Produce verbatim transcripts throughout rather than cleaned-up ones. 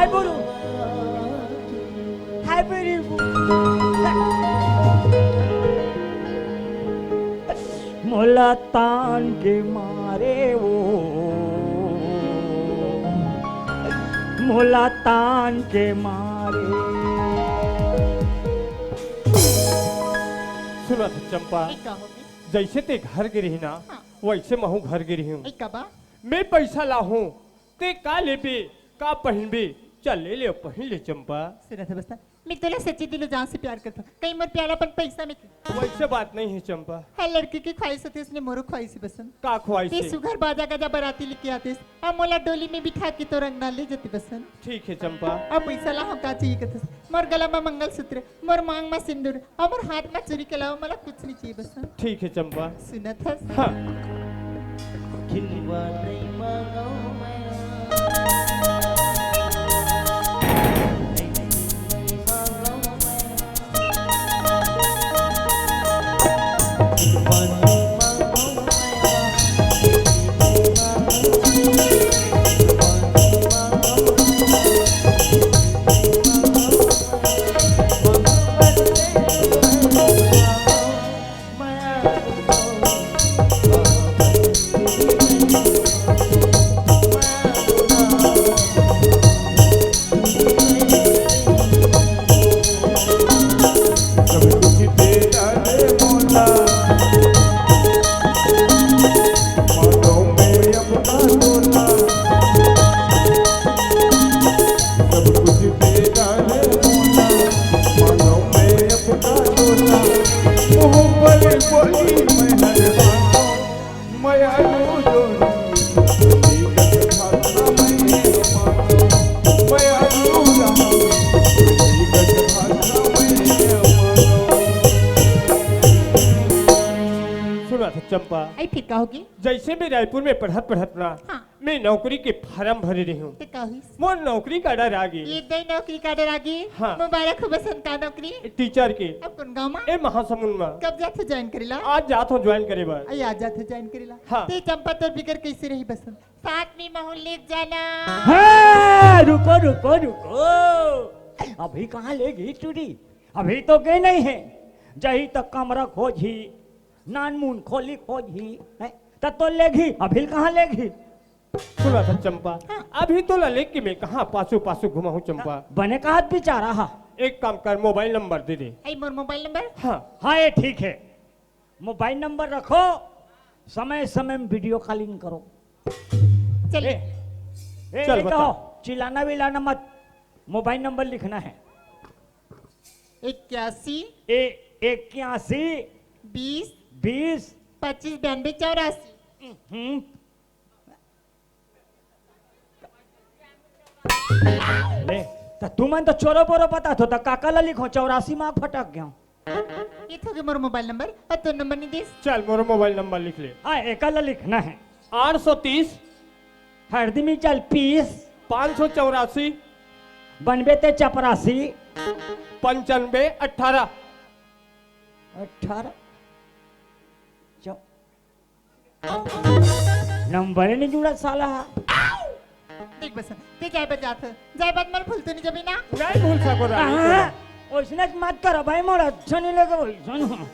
गुरु, हाय मेरी मोला तान के मारे वो, मोला तान के मारे। सुनत हस चंपा, ए, का हो गे? जइसे तें घर गे रहे हस ना, हाँ। वइसे महूँ घर गे रहे हँव। ए, का बा? मैं पइसा लाहूँ, तें का लेबे, का पहिनबे, चल ले ले, पहिन ले चंपा। सुनत हस बसंत, मैं तोला सच्चे दिलो जान से प्यार करथँव। कहीं मोर प्यार अपन पइसा में के? वइसे बात नइ हे चंपा। हर लड़की के ख्वाहिश होथे, अइसने मोरो ख्वाहिश हे बसंत। का ख्वाहिश तें हे? सुघर बाजा गाजा बराती लेके आतेस, अउ मोला डोली में बिठा के तोर अंगना ले जाते बसंत। ठीक हे चंपा। अउ पइसा ला हम का चाहिए कथस? मोर गला में मंगलसूत्र, मोर मांग में सिंदूर, अउ मोर हाथ में चूरी के अलावा मोला कुछ नइ चाहिए बसंत। ठीक हे चंपा। सुनत हस? हाँ। खिलवा नइ मांगव मैं। सुनत हस चंपा, अई फिर का होगे? जइसे मैं रायपुर में पढ़त पढ़त ना, हाँ। मैं नौकरी के फारम भरे रहे हँव। त का होइस? मोर नौकरी का order आगे। ए दे नौकरी का order आगे? हाँ। मुबारक हो बसंत, का नौकरी? टीचर के। अब कोन गाँव मा? ए महासमुंद मा। कब जाथस join करे ला? आज जात हँव join करे बर। अई आज जाथस join करे ला। हाँ। त चंपा तोर बिगर कइसे रही बसंत? साथ में महूँ लेग जाना। हाँ, रुको, रुको, रुको। अभी कहाँ लेगही टूरी? अभी तो गे नइ हे। जाही त कमरा खोजही, नानमुन खोली खोजही, हैं? त तोर लेगही, अभी कहाँ लेगही? सुनत हस चंपा, हाँ। अभी तोला लेके मैं कहाँ पाछू पाछू घुमाहूँ चंपा? बने कहत बिचारा हा। एक काम कर, mobile number दे दे। अई मोर mobile number? हाँ। हाँ, ए ठीक हे। Mobile number रखो, समय समय में video calling करो। चल। ए, ए, चल ए, बता। कहो, चिल्लाना विल्लाना मत, mobile number लिखना हे। इक्यासी। ए, इक्यासी। बीस। बीस। पच्चीस बयानबे चौरासी। हम्म। ले, त तुमन तो चोरो बोरो बतात हो, त काकर ला लिखों, चौरासी मा फटक गेंव। ए तो होगे मोर mobile number, अउ तोर number नइ दिस। चल, मोर mobile number लिख ले। हाँ, एकर ला लिखना हे। आठ सौ तीस। हरदी में चल पीस। पाँच सौ चौरासी। बनबे ते चपरासी। पंचानबे अठारह। अठारह। चौ- नंबर ही नइ जुड़त साला हा। देख बसंत, ते जाय बर जात हस, जाय बर मोला भूल तो नइ जबे ना? नइ भूल सकों रानी। हाँ, ओइसने मत कर भाई, मोला अच्छा नइ लगे ओइसन।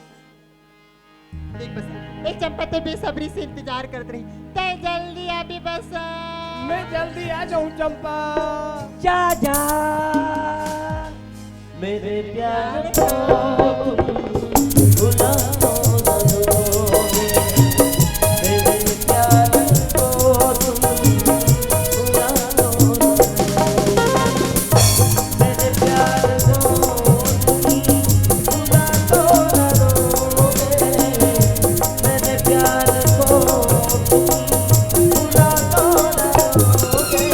देख बसंत, ए चंपा तो बेसब्री से इंतजार करत रही, ते जल्दी आबे बसंत। मैं जल्दी आ जाहूँ चंपा। जा, जा। मेरे प्यार को तुम भुला तो न दोगे, मेरे प्यार को तुम भुला तो न दोगे, मेरे प्यार को तुम भुला तो न दोगे, मेरे प्यार को तुम भुला तो न दोगे।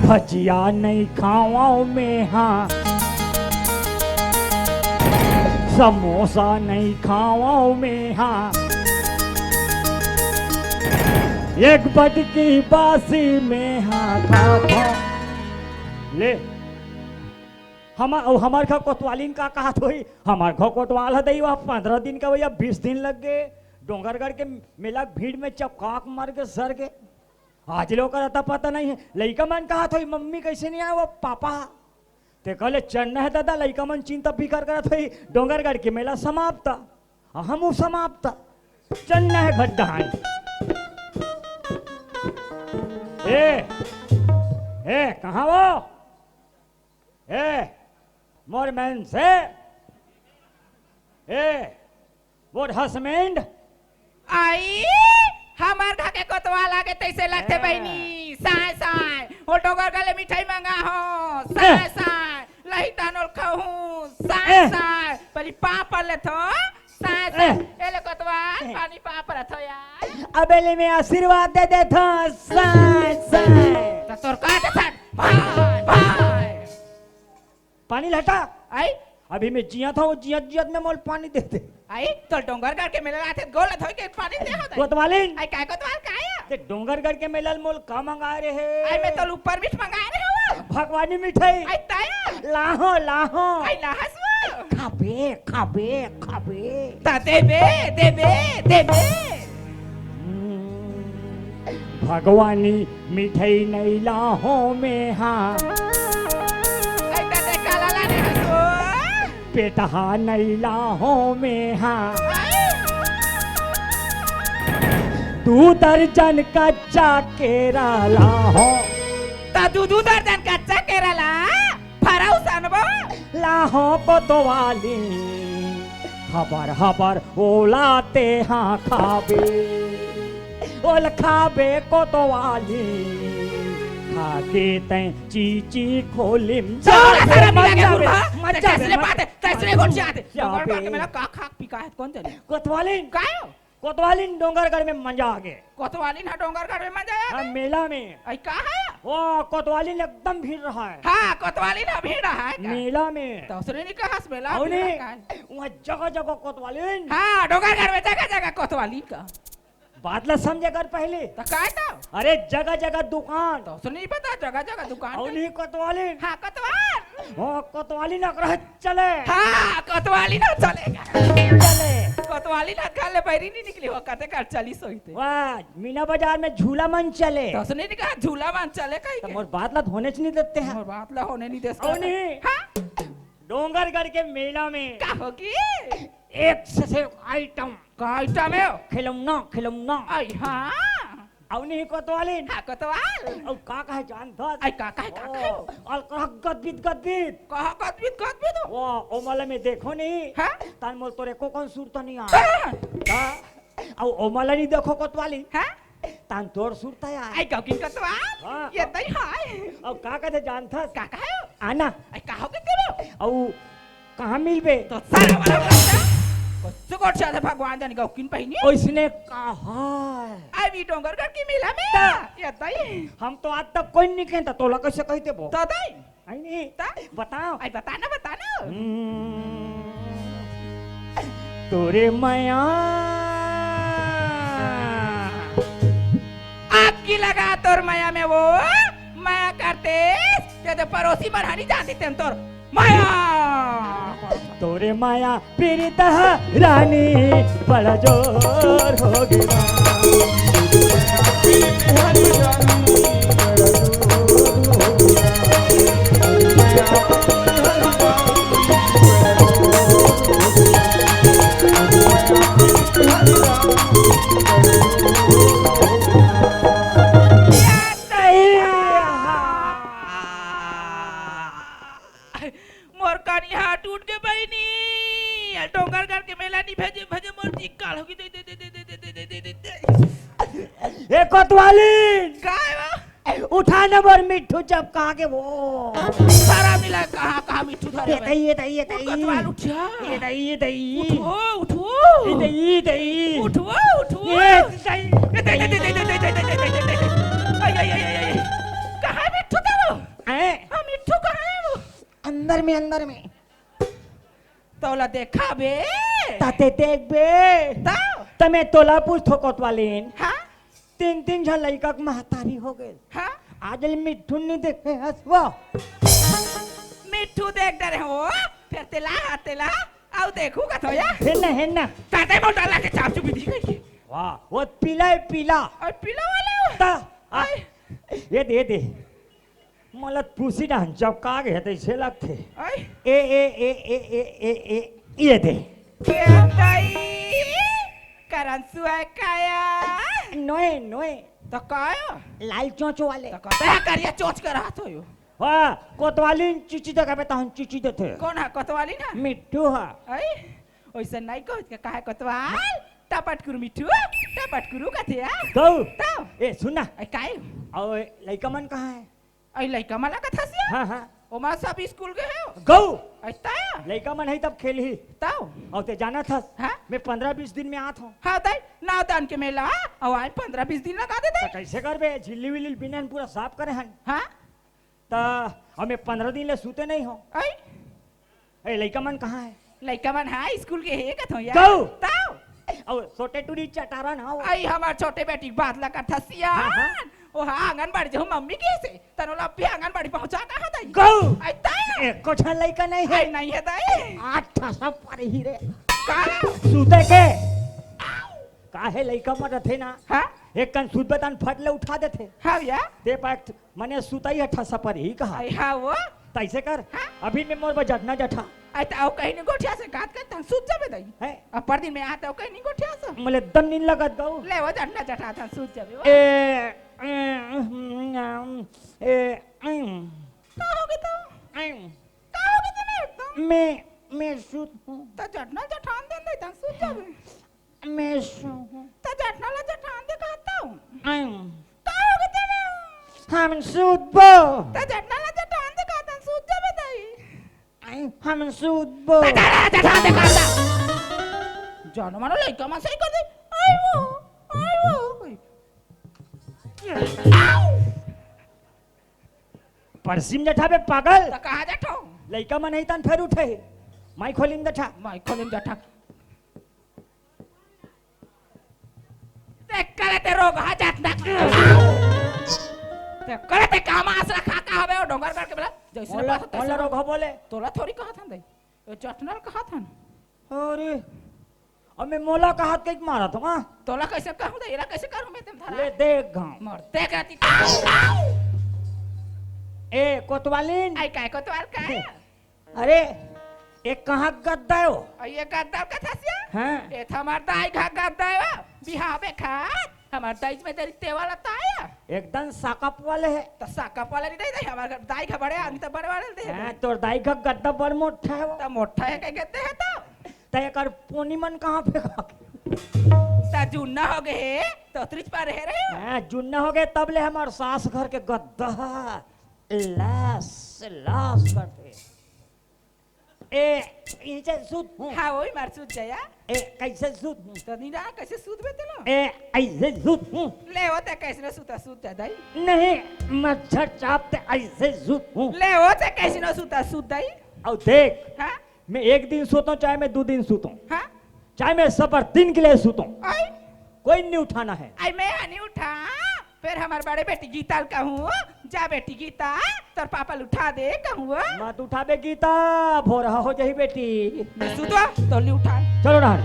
भजिया नइ खावंव मेहा, समोसा नइ खावंव मेहा, एक बटकी बासी में हा खा खा। ले, हम, अउ हमर घर कोतवालिन का कहत होही? हमर घर कोतवाल ह दई, वह पंद्रह दिन का भैया, बीस दिन लग गे। डोंगरगढ़ के मेला के भीड़ में चपकाक मर गे सर के। आज ले ओकर अता पता नहीं है। लइका मन कहत होही, "मम्मी कइसे नहीं आए वो पापा?" ते कहले, "चलना है दादा, लइका मन चिंता फिकर करत होही, डोंगरगढ़ के मेला समाप्त, आ हमू समाप्त। चलना है घर डहान।" ए, ए, कहाँ वो? ए, मोर मन से, ए, मोर हसबैंड। आई, हमर घर के कोतवाल आगे तइसे लगथे ए। बहिनी। साय, साय, ओ डोंगरगढ़ ले मिठाई मंगा हो। साय, ए। साय, लही तानोल खाहूं। साय, ए। साय, पहली पाँव पर लेथो। साय, साय, ए। ए ले कोतवाल, ए। पानी पाँव पर रथो यार। अबे ले मैं आशीर्वाद दे देथो। साय, साय। त तोर का देथन? भाई, भाई। पानी लहटा। आई? अभी मैं जियत हंव, जियत जियत में मोल पानी दे दे। आई, तो डोंगरगढ़ के मेला आथे, गोल धोई के पानी दे हो दे। कोतवालिन। आई, काय कोतवाल, काय? ते डोंगरगढ़ के मेला ल मोल का मंगाए रहे? आई, मैं तो ऊपर मीठ मंगाए रहे हंव। भगवानी मिठाई। आई, ताया। लाहो, लाहो। आई, लाहस वो। खाबे, खाबे, खाबे। ता देबे, देबे, देबे। भगवानी मिठाई नइ लाहों मेहा। अई ददा, काला लाने हस वो? पेटहा नइ लाहों मेहा। दू दर्जन कच्चा केरा लाहों। त दू, दू दर्जन कच्चा केरा ला। फरऊ सनबो। लाहों कोतवाली, हबर हबर ओला तेहा खाबे। ओल खाबे कोतवाली, खाके तैं चीची खोलिम। साला सारा मिला के मजा बे, मुर्गा, मजा तैसले बे, बात है, तैसले गोठियाथे। जाबे। डोंगरगढ़ के मेला का खाक पिकाहत, कोन जनी? कोतवाली। काय हो? कोतवालिन डोंगरगढ़ में मंजा आगे। कोतवालिन ह डोंगरगढ़ में मंजा आगे? हाँ, मेला में। अई का है? वो कोतवालिन एकदम भीड़ रहा है। हाँ, कोतवालिन ह भीड़ रहा है का? मेला में। त उसने नहीं कहा, मेला अउ भीड़ नहीं, रहा है। वहाँ जगह जगह कोतवालिन। हाँ, डोंगरगढ़ में जगह जगह कोतवालिन का। बात ला समझे कर पहले। त काय त? अरे जगह जगह दुकान। त उसने नहीं पता जगह जगह दुकान अउ का? नहीं कोतवालिन। हाँ, कोतवाल। हाँ, कोतवालिन अकरहा चले। हाँ, कोतवालिन ह चलेगा। चले। कोतवालिन ह घर ले बहिरी नहीं निकली हो, कते कर चली सोईते। वाह, मीना बाजार में झूला मन चले। त उसने नहीं कहा झूला मन चले कहीं त के? मोर बात ला होनेच नहीं देते हैं। मोर बात ला होने नहीं देस अउ का? नहीं। हाँ? डोंगरगढ़ के मेला में का होगी? एक से, से एक आइटम। का आइटम है? खिलौना, खिलौना। अई हाँ। अउ नहीं कोतवालिन। हाँ, कोतवाल। अउ का कहे जानथस? अई का कहे, का ओ, कहे? अउ कहा गदबिद, गदबिद। कहा गदबिद, गदबिद? वो, ओ मला में देखो नहीं। हाँ? तान मोल तोरे को कौन सुरता नहीं आ। हाँ। हाँ? अउ ओ मला नहीं देखो कोतवाली। हाँ? तान तोर सुरता आ। अई गौकिन कोतवाल? हाँ। ये तई हाय। अउ का कथे जानथस? का कहे? आना। अई का हो गए तेरे? अउ कहाँ मिलबे? तो सारा वाला बच्चा। कच्चे गोठियाथे भगवान जाने गौकिन पहिनी। ओइसने कहा। अभी डोंगरगढ़ के मेला में। ता। ये दाई। हम तो आज तक कोई नहीं कहता, तोला कैसे कही देबो? तो दाई। आई नहीं। ता? बताओ। आई बता ना, बता ना। हम्म। तोरे मया। आग की लगा तोर मया में वो, मया करते, ते तो पड़ोसी मन हनी जाती तेन तोर मया। तोरे मया पीरित ह रानी बड़ा जोर हो गे। मोर कनिहा टूट के बहिनी, डोंगरगढ़ के मेला नी भेजे, भेजे मोर जी काल होगी। दे, दे, दे। ए कोतवाली! काय बा? उठा न मोर मिट्ठू चपका के वो। सारा मिला कहाँ, कहाँ मिट्ठू धरे ये बा? दई, ये दई, ये ओ दई। कोतवाल उठा। ये दई, ये दई। उठो, उठो। ये दई, ये दई। उठो, उठो। ये दई। ये दई, दई, दई। आई, आई, आई, आई, आई। कहाँ मिट्ठू था वो? हैं? हाँ, मिट्ठू कहाँ है वो? अंदर में, अंदर में। तोला देखाबे। ताते देखबे। त? त मैं तोला पूछथों कोतवालिन। हाँ? तीन तीन झन लइका के महतारी हो गए। हाँ? आज ले मिट्ठू नहीं देखे हस वो। मिट्ठू देख डरे हो, फिर तेला, हाँ, तेला, अउ देखू का थोया। हे ना, हे ना। ताते मोटा लागे चाप चुपी दी गई। वाह, वो पीला है, पीला। अउ पीला वाला? ता, आ, आई। ये दे, ये दे। मोला पूसी डाहन चपका गे हे, तइसे लगथे। आई। ए, ए, ए, ये दे। क्या ताई? करन सुआ काया? नोए, नोए। त काया? लाल चोंच वाले। त कहते हैं करिया चोंच के रहत हो यो। वाह, कोतवाली चुची जगह पे तहन चुची देथे। कौन है कोतवाली ना? मिट्ठू है। आई? ओइसन नहीं कहत के, काहे कोतवाल? टपट कुरु मिट्ठू, टपट कुरु कथे आ? गौ। तौ? ए, सुन ना। आई, काई? अउ लइका मन कहाँ है? आई लइका मन ला कथस या? हाँ, हाँ। ओमा सब स्कूल गए हो? गौ। आई, तौ? लइका मन है तब खेलही। तौ? अउ ते जानत हस? हाँ? मैं पंद्रह बीस दिन में आत हूँ। हाँ, दाई, नौ दान के मेला, अउ आज पंद्रह बीस दिन लगा दे, त दाई। कइसे करबे? झिल्ली विल्ली बिनन पूरा साफ करे हन। हाँ? त हमें पंद्रह दिन ले सूते नहीं हो। आई? ए, लइका मन कहाँ है? लइका मन, हाँ, स्कूल गे हे कथो यार। गौ। तौ? अउ छोटे टूरी चटारन हव। आई, हमर छोटे बेटी के बात ला कथस या। हाँ, हाँ। ओ हाँ, आंगनबाड़ी जाहूँ मम्मी कहिसे। तनो ला अभी आंगनबाड़ी पहुँचा कहा दाई। गौ। आई, तौ? एको झन लइका नहीं है। आई, नहीं है दाई। आठ ठा सब पर ही रे। का? सूते के। काहे लइका मन रथे ना? हाँ? एक कन सुतबे तहन फट ले उठा देथे। हाँ या। ते पाक मने सुतई ह ठसा पर ही कहा। आई हाँ वो। तइसे कर। हाँ? अभी में मोर बर जटना जठा। आई त अउ कहीं नहीं गोठिया से काट कर तहन सूत जाबे दाई। हैं? अपर दिन में आत अउ कहीं नहीं गोठिया से। मोला एकदम नींद लगत गौ। ले वो जटना जठा तहन सूत जाबे वो। ए, ए, ए, ए, का होगे तो? ए। का होगे तो नहीं एकदम? मैं, मैं सूत हूँ। त जटना जठान दे दाई तहन सूत जाबे। मैं सूहूँ। त जटना ला जठान दे कहता हूँ। आइम। का होगे तेला? हम सूतबो। त जटना ला जठान दे कहता हूँ, सूत जाबे दाई। आइम, हम सूतबो। त जटना ला जठान दे कहता। जानो मानो लइका मन सही कर दे। आई वो, आई वो। परसीम जठा बे पागल। त कहाँ जठो? लइका मन नहीं तहन फेर उठे। माई खोलिम जठा। माई खोलिम जठा। ते करे ते रोगहा जटना। ते करे ते काम आसरा खा का हवे ओ डोंगरगढ़ के बेला। जइसे ओला, बात होत ओला तइसे। रोगहा बोले। तोला थोड़ी कहत हन दाई। ओ जटना ल कहत हन। अरे, अब मैं मोला कहत कहिके मारत हूँ, हाँ? तोला कइसे कहूँ दाई? एला कइसे कहूँ मैं तेम धरा? ले देख घाव। मर देख रहती। ए, कोतवालिन। आई काय कोतवाल काय? अरे, ए कहाँ गद्दा हो? अउ ए गद्दा कथस या? हाँ। ए त हमर दाई घर गद्दा हो। बिहाव में खात, हमर दाई में तेरी तेवा लता आया। एकदम साकप वाले है। त साकप वाले नहीं दाई, हमर घर दाई घर बड़े आदमी त बड़े वाले दे। हाँ, तोर दाई घर गद्दा बड़ मोटा है वो। त मोटा है, कहीं कहते हैं तो। त एकर पोनी मन कहाँ फेंका? त जुन्ना हो गए, त उतरिच पर रहे रहे। हाँ, जुन्ना हो गए, तब ले हमर सास घर के गद्दा लास, लास करथे। ए, इसे सूत हूँ। हाँ, वही मार सूत जाया। ए, कइसे सूत हूँ? त नहीं रहा, कइसे सूत बे तेला? ए, अइसे सूत हूँ। ले वो ते कइसे न सूता, सूत जा दाई। नहीं, मच्छर चापते अइसे सूत हूँ। ले वो ते कइसे न सूता, सूत दाई। अउ देख, हाँ? मैं एक दिन सूतों, चाहे मैं दू दिन सूतों, हाँ? चाहे मैं सबर दिन के लिए सूतों, आई? कोई नहीं उठाना है। आई मैं नहीं उठा। फेर हमर बड़े बेटी गीता ल कहूँ, जा बेटी गीता, तोर पापा ल उठा दे कहूँ। मत उठाबे गीता, भोरहा हो जाही बेटी। मैं सुतवा, तोर ल उठा। चलो डहर।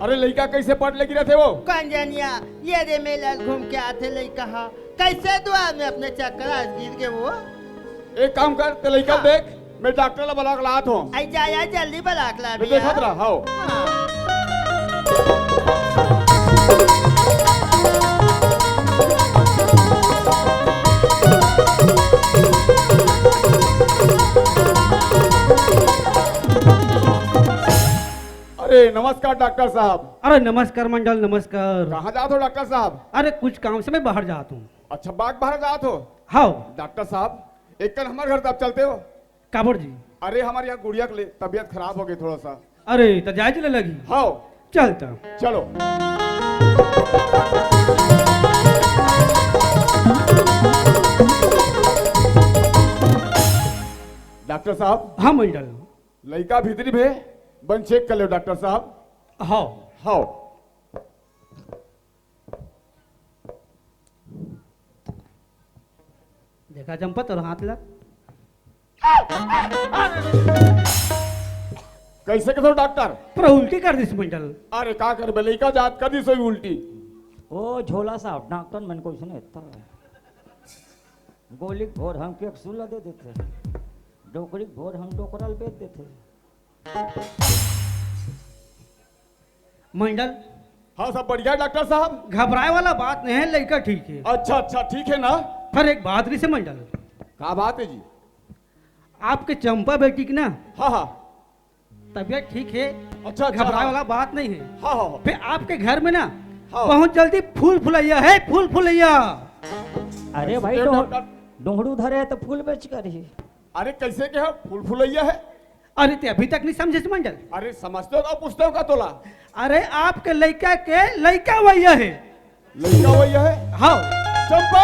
अरे लइका कइसे पट ले गिरत हे वो? कौन जनिया, ये दे मेला घूम के आथे लइका हा, कइसे दुआर में अपने चक्कर आज गिर गे वो। एक काम कर, ते लइका हाँ। देख, मैं डॉक्टर ला बला के लात हूँ। आई जा यार, जल्दी बला के ला मैं भैया। देखत रहा, हाँ। हाँ। अरे नमस्कार डॉक्टर साहब। अरे नमस्कार मंडल, नमस्कार। कहाँ जात हो डॉक्टर साहब? अरे कुछ काम से मैं बाहर जात हूँ। अच्छा, बाग बाहर जात हो? हाँ। डॉक्टर साहब, एक कन हमारे घर तब चलते हो? काबर जी? अरे हमारे यहाँ गुड़िया के लिए तबीयत खराब हो गई थोड़ा सा। अरे तो जाए चले लगी। हाँ। चलता। चलो। डॉक्टर साहब। हाँ मंडल। लइका भीतरी भे, बन चेक कर लो डॉक्टर साहब। हाँ। हाँ। देखा चंपा, तोर हाथ ला। कइसे कथो डॉक्टर? पूरा उल्टी कर दिस मंडल। अरे का करबे, लइका जात कर दिस होही उल्टी। ओ झोला साहब, डॉक्टर मन को सुने तो गोली के भोर हम कैप्सूल ला दे देथे, डोकरी के भोर हम डोकरा ल बेच देथे। मंडल। हाँ, सब बढ़िया डॉक्टर साहब। घबराए वाला बात नहीं है, लइका ठीक है। अच्छा, अच्छा, ठीक है ना? पर एक बात रहिसे मंडल। का बात है जी? आपके चंपा बेटी की ना हाँ, हाँ। तबीयत ठीक है, अच्छा, अच्छा, घबराए हाँ। वाला बात नहीं है। हाँ, हाँ, हाँ। फिर आपके घर में ना हाँ। बहुत जल्दी फूल फुलैया है, फूल फुलैया। अरे भाई, कैसे डोह-, डॉक्टर? डोहड़ू धरे है तो फूल बेच कर ही। अरे कैसे के है? फूल फुलैया है? अरे ते अभी तक नहीं समझे मंडल? अरे समझते हो का पूछते हो का तोला? अरे आपके लइका के लइका वही है। लइका वही है? हाँ। चंपा!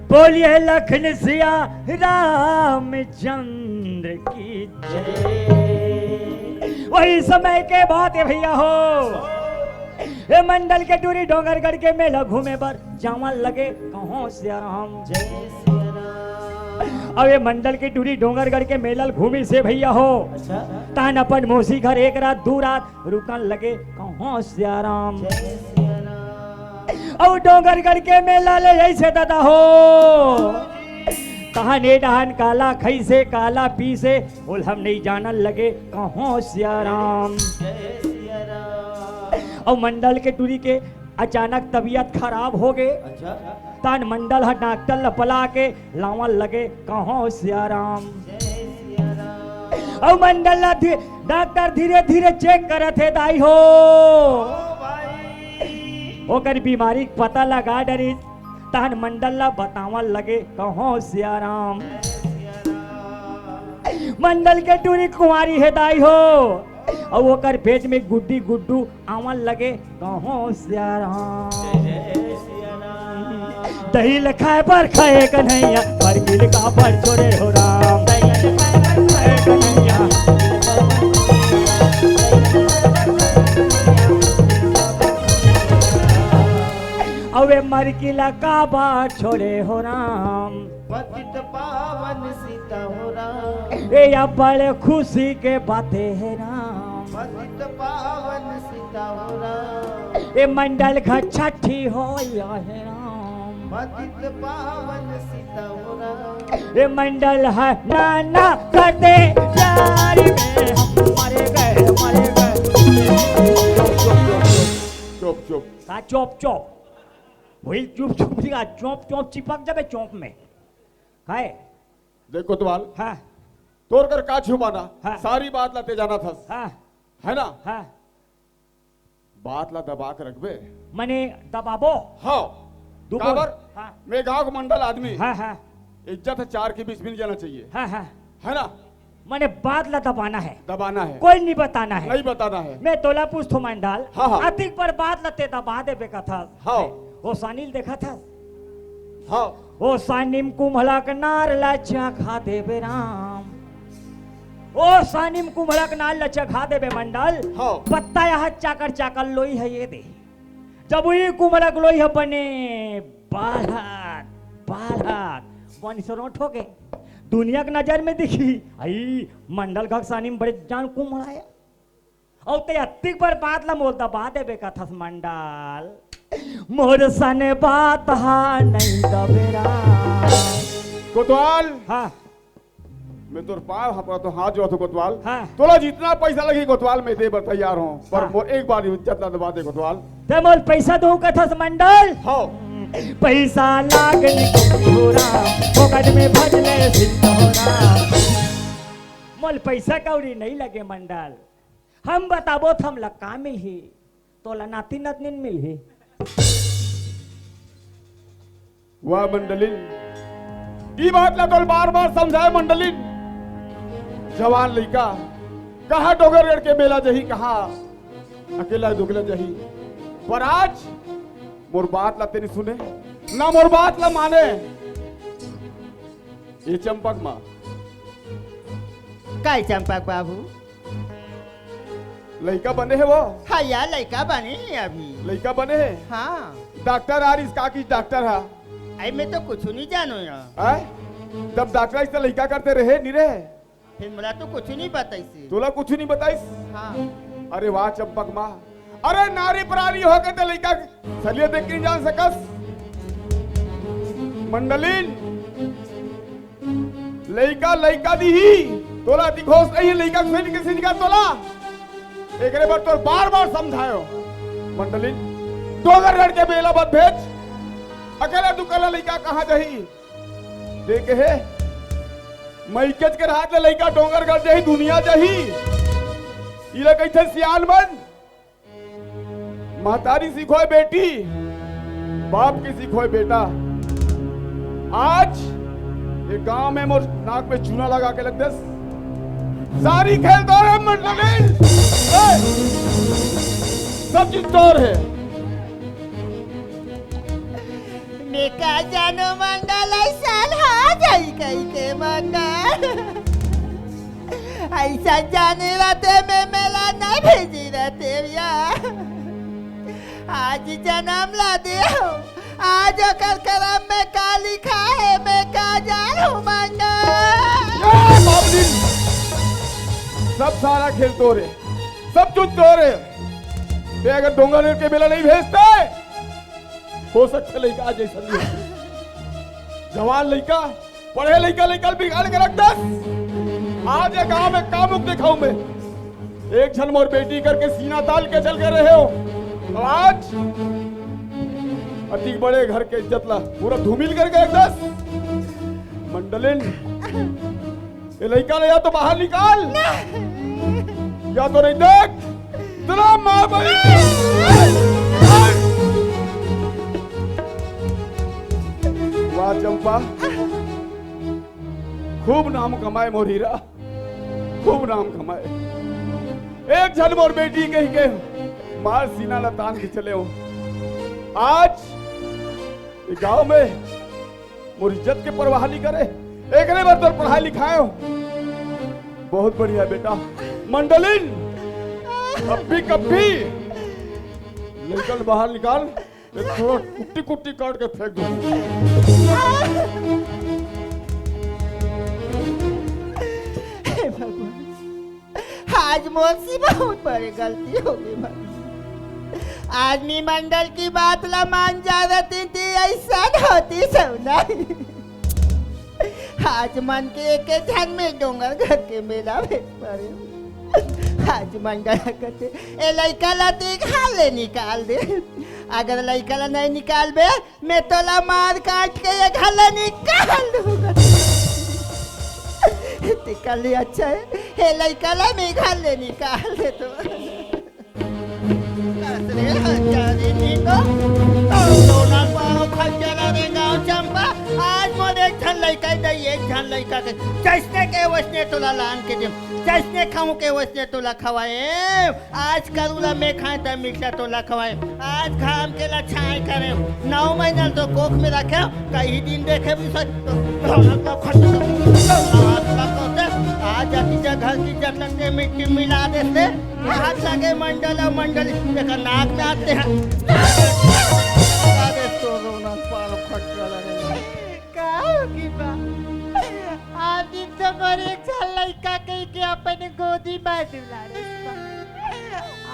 बोलिए लखन सिया रामचंद्र की जय। वही समय के बात है भैया हो, ए मंडल के टूरी डोंगरगढ़ के मेला घूमे बर जावन लगे, कहो सिया राम। जय सिया राम। अब ए मंडल के टूरी डोंगरगढ़ के मेला घूमे से भैया हो, अच्छा। तान अपन मौसी घर एक रात दू रात रुकन लगे, कहो सिया राम। जय सिया राम। अउ डोंगरगढ़ के मेला ले जइसे दादा हो, तहन ए डहन काला खइसे, काला पीसे, ओल हम नहीं जानन लगे, कहो सिया राम। जय सिया राम। अउ मंडल के टूरी के अचानक तबीयत खराब हो गे। अच्छा। तान मंडल ह डॉक्टर ल बला के लावन लगे, कहो सिया राम। जय सिया राम। अउ मंडल ला धी-, डॉक्टर धीरे धीरे चेक करत हे दाई हो। ओ भाई। ओकर बीमारी के पता लगा डरिस, तहन मंडल ला बतावन लगे, कहो सिया राम। मंडल के टूरी कुंवारी हे दाई हो, अउ ओकर पेट में गुड्डी गुड्डू आवन लगे, कहो सिया राम। जय जय सिया राम। दही ल खाए बर खाए कन्हैया, पर गिल का पर छोड़े हो राम। दही ल खाए बर खाए कन्हैया। अवे मरकिला का बर छोड़े हो राम। पतित पावन सीता हो राम। ए या बड़े खुशी के बातें है राम। पतित पावन सीता हो राम। ए मंडल घर छठी हो या है राम। पतित पावन सीता हो राम। ए मंडल है नाना करते प्यार में हम मरे गए, मरे गए। चुप, चुप, चुप। चुप, चुप। का चुप, चुप? वही चुप, चुप, चुप, चोंप, चोंप चिपक जाबे चोंप में। काय? देख कोतवाल, हाँ। तोर कर का छुपाना? हाँ। सारी बात ला ते जानत हस। हाँ। है ना? हाँ। बात ला दबा के रखबे। मने दबाबो? हाँ। दू बोल। काबर? हाँ। मैं गांव के मंडल आदमी। हाँ, हाँ। इज्जत ह चार के बीच में नहीं जाना चाहिए। हाँ, हाँ। है ना? मने बात ला दबाना है। दबाना है। कोई नहीं बताना है। नहीं बताना है। मैं तोला पूछथों मंडल। हाँ, हाँ। अतिक पर बात ला ते दबा देबे कथस। हाँ। ओ सानी ल देखत हस? हाँ। ओ सानी म कुम्हला के नार ला चाखा देबे राम। ओ सानिम कुम्हड़क नाल ल चघा देबे मंडल। हाँ। पत्ता यह चाकर चाकर लोई है ये दे। जब उही कुम्हड़क लोई ह बने बाढ़त, बाढ़त, बन सरोट हो गे। दुनिया के नजर में दिखी, आई मंडल घक सानिम बड़े जान कुम्हड़ा हे। अउ ते अतिक बर बात ला मोर दबा देबे कथस मंडल। मोर सने बात हा नहीं दबेरा। कोतवाल। हाँ। मैं तोर पाँव हा पड़त हों, हाथ जोड़त हों कोतवाल। हाँ। तोला जितना पैसा लगही कोतवाल, मैं दे बर तैयार हों, पर हाँ। मोर एक बार इज्जत ला दबा दे कोतवाल। ते मोर पैसा दो कथस मंडल? हाँ। पैसा लाग निकल हो राम, फोकट में भजले सिंह हो राम। मोर पैसा कौड़ी नहीं लगे मंडल, हम बताबो त हमला का मिलही, तोला नाती नतनीन मिलही। वाह मंडलिन, ई बात ला तोल बार बार समझाए मंडलिन। जवान लइका कहाँ डोंगरगढ़ के मेला जही, कहाँ अकेला दुकला जही, पर आज मोर बात ला तेनी सुने ना, मोर बात ला माने। ये चंपक माँ। काय चंपक बाबू? लइका बने हे वो? हाँ यार, लइका बने हे अभी। लइका बने हे? हाँ। डॉक्टर आ रहिस का कि डॉक्टर हा? अरे मैं तो कुछ नहीं जानो यार। आय? तब डॉक्टर इस लइका करते रहे, नहीं रहे? फिर मोला तो कुछ नहीं बताइस। तोला कुछ नहीं बताइस? हाँ। अरे वाह चंपक माँ, अरे नारी प्राणी होके ते लइका के सलिया देख के नहीं जान सकस? मंडलिन, लइका लइका दिही, तोला दिखोस नहीं, लइका के सैनिक के सैनिका तोला। एकरे बर तोर बार बार समझायो मंडलिन, डोंगरगढ़ के मेला मत भेज, अकेला दुकला लइका कहाँ जही? देखे हे, मइकेच के रात ले लइका डोंगरगढ़ जही, दुनिया जही। इला कहिथे सियान मन, महतारी सिखोय बेटी, बाप के सिखोय बेटा। आज ये गांव में मोर नाक में चूना लगा के रख देस। सारी खेल तोर हे मंडलिन, ए, सब चीज तोर हे। मैं का जानो मंडल, ऐसा हो जाई कही के मंडल। ऐसा जाने रहते मैं मेला नहीं भेजी रहते भैया। आज जन्म ला दे हो, आज ओकर करम में का लिखा है, मैं का जानू मंडल। ए, बाबुलिन, सब सारा खेल तोर हे, सब चीज तोर हे। ते अगर डोंगरगढ़ के मेला नहीं भेजते, हो सकथे लइका आज अइसन भी हो। जवान लइका, पढ़े लइका, लइका ल बिगाड़ के रख दस। आज ये गांव में का मुख दिखाऊं मैं? एक झन मोर बेटी करके सीना तान के चल के रहे हो, और आज अति बड़े घर के इज्जत ला पूरा धूमिल करके रख दस। मंडलिन, ये लइका ला या तो बाहर निकाल, या तो नहीं देख, तेला मार बड़ी। वाह चंपा, खूब नाम कमाए मोर हीरा, खूब नाम कमाए। एक झन मोर बेटी कही के मार सीना ला तान के चले हो। आज ये गांव में मोर इज्जत के परवाह नहीं करे, एकरे बर तोर पढ़ाई लिखाए हो। बहुत बढ़िया बेटा। मंडलिन, कभी कभी निकल बाहर निकाल, ये थोड़ा कुट्टी कुट्टी काट के फेंक दूं। हे भगवान, आज मोर से बहुत बड़े गलती हो गई भाई। आज मैं मंडल की बात ला मान जा रहती थी, ऐसा होती सब नहीं। आज मन के एक झन में डोंगरगढ़ के मेला में पड़े। आज मंडल कहते, ए लइका ला तो एक हाल ले निकाल दे। अगर लइका ला नहीं निकालबे, मैं तोला मार काट के ये घर ले निकाल दूंगा। ते कर ले अच्छा है, हे लइका ला मैं घर ले निकाल दे तो। कस रे हजारी नी तो, तो दोनों पाँव खच्चर रे गाँव चंपा। आज मोर एक झन लइका दे, एक झन लइका के जैसने के वैसने तोला लान के दे, जैसने खाऊं के वैसने तोला खवाए। आज करू ला मैं खाए त मिर्चा तोला खवाए, आज घाम के ला छाए करे, नौ महीना तो कोख में रखे, कई दिन देखे भी सच तो, तो, तो, तो, आज जति जगह की जतन के मिट्टी मिला देते, हाथ लगे मंडल अउ मंडली, देखा नाक में आते हैं। लगा दे तो रोना पालो खट वाला रे। का होगी बा? आदित्य मोर एक साल लइका कहि के अपन गोदी में दुलारे बा।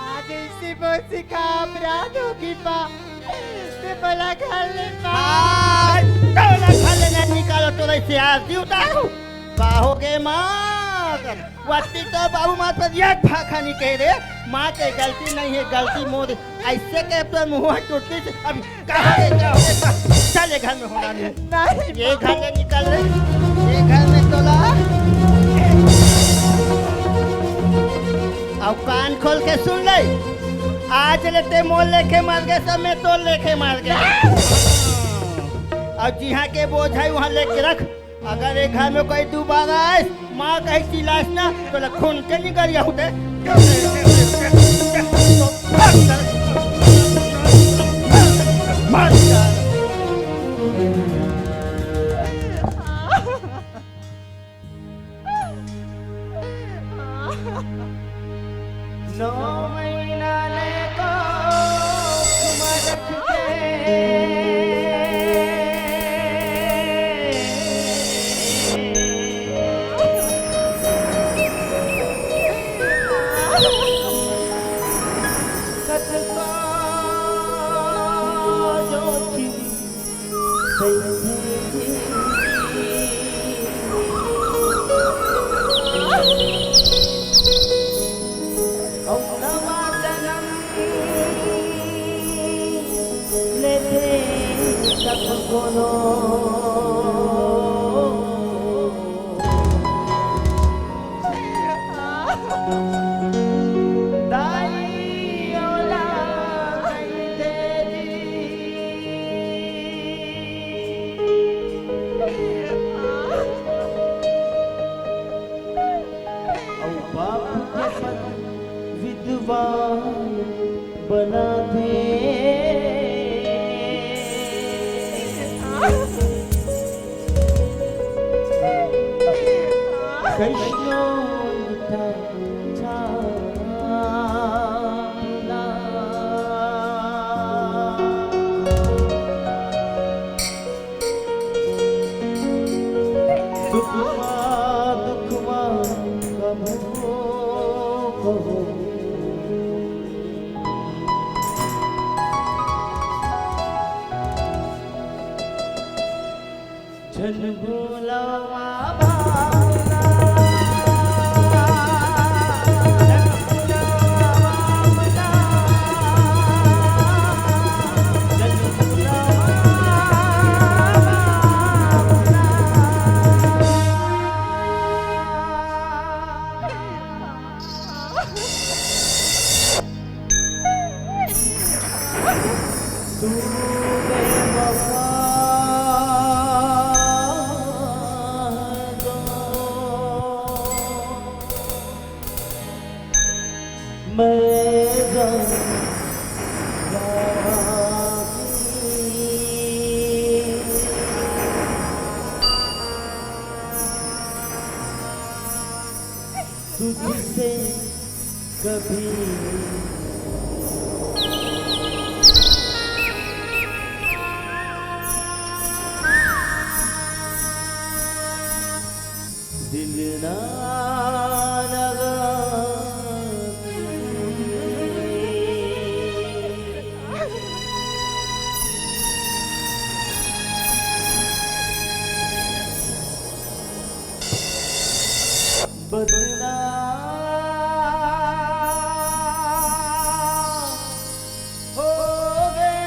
आज ऐसी मौसी का अपराध होगी बा। ते बोला घर ले बा। आज तोला घर ले नहीं निकालो, तोला इसे आज जीव दारू। का हो गे माँ? वत्ती तो बाबू मार पर एक भाखा नहीं कह रे। माँ के गलती नहीं है, गलती मोर। ऐसे कह तो मुँह टूटती से। अब कहाँ ले जाओ? चल ये घर में होना नहीं। नहीं। ये घर ले निकल रे। ये घर में तोला। अब कान खोल के सुन ले। आज ले ते मोर लेखे मर गे, सब मैं तोर लेखे मर गे। अब जिहाँ के बोझ है वहाँ लेके रख। अगर ये घर में कोई दोबारा आए, माँ कहीं चिल्लास ना, तो ले खून के निकल जाऊ दे। मार डाल। नौ महीना ले कोख में रख के कतको जोखिम अउ नवा जनम लेथे तब कोनो दाई ओला कहि दे जी। अउ बाप के पद विद्वान बनाथे। कइसनो मिठा छाला। सुख मा दुख मा कभू कभू झन भूलवा भावना। मैं जाऊं तुझसे कभी। दिल ना लगा। बदनाम हो गए।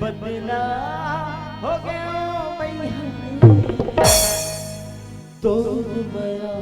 बदनाम हो गए भैया। तोर मया